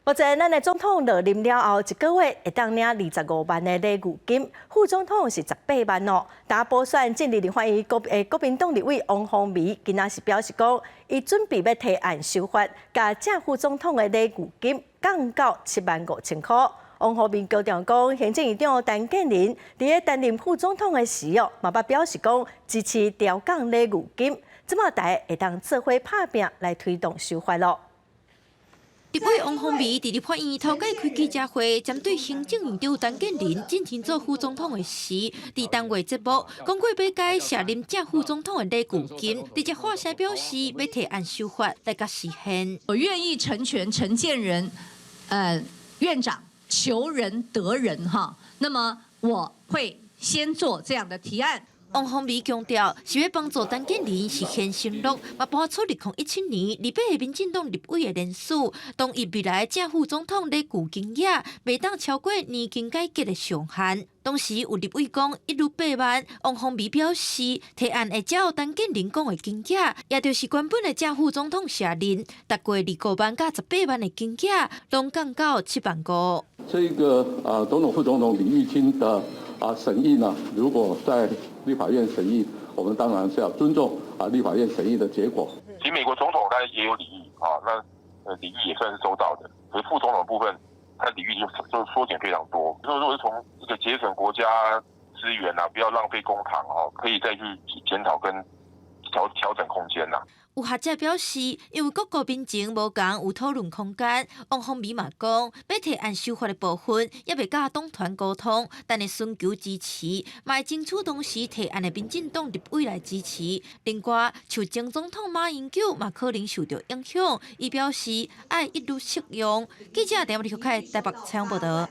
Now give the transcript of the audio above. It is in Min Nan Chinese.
目前咱的總統落任了後，一個月會當領25萬的禮遇金，副總統是18萬哦。但補選進入立法院國民黨立委王鴻薇，今仔是表示講，伊準備欲提案修法，共正副總統的禮遇金降到7萬5千箍。王鴻薇強調講，行政院長陳建仁佇咧擔任副總統的時哦，嘛捌表示講支持調降禮遇金，這馬大家會當做伙拍拚來推動修法囉。立委王鴻薇佇立法院頭擺開記者會，針對行政院長陳建仁進前做副總統的時，佇單位節目講過欲改卸任正副總統的禮遇金，直接發聲表示欲提案修法來共實現。我願意成全陳建仁，院長求仁得仁哈，那麼我會先做這樣的提案。王鴻薇強調，是欲幫助陳建仁實現承諾，嘛搬出2017年28個民進黨立委的聯署，同意未來正副總統禮遇金額袂當超過年金改革的上限。當時有立委講一律8萬，王鴻薇表示提案會照陳建仁講的金額，也就是原本的正副總統卸任，逐月25萬佮18萬的金額，攏降到7萬5。這個啊，總統副總統禮遇金的啊審議呢，如果在立法院審議，我們當然是要尊重啊立法院審議的結果。其實美國總統他也有禮遇啊，那禮遇也算是收到的。可是副總統部分，他禮遇就縮減非常多。所以如果是從這個節省國家資源啊，不要浪費公帑哦，可以再去檢討跟調整空間啦。有學者表示，因為各國民情無仝，有討論空間。王鴻薇嘛講，欲提案修法的部分，猶未佮黨團溝通，但會尋求支持，嘛會爭取當時提案的民進黨立委來支持。另外，像前總統馬英九嘛可能受著影響，伊表示愛一律適用。記者陳立開台北採訪報道。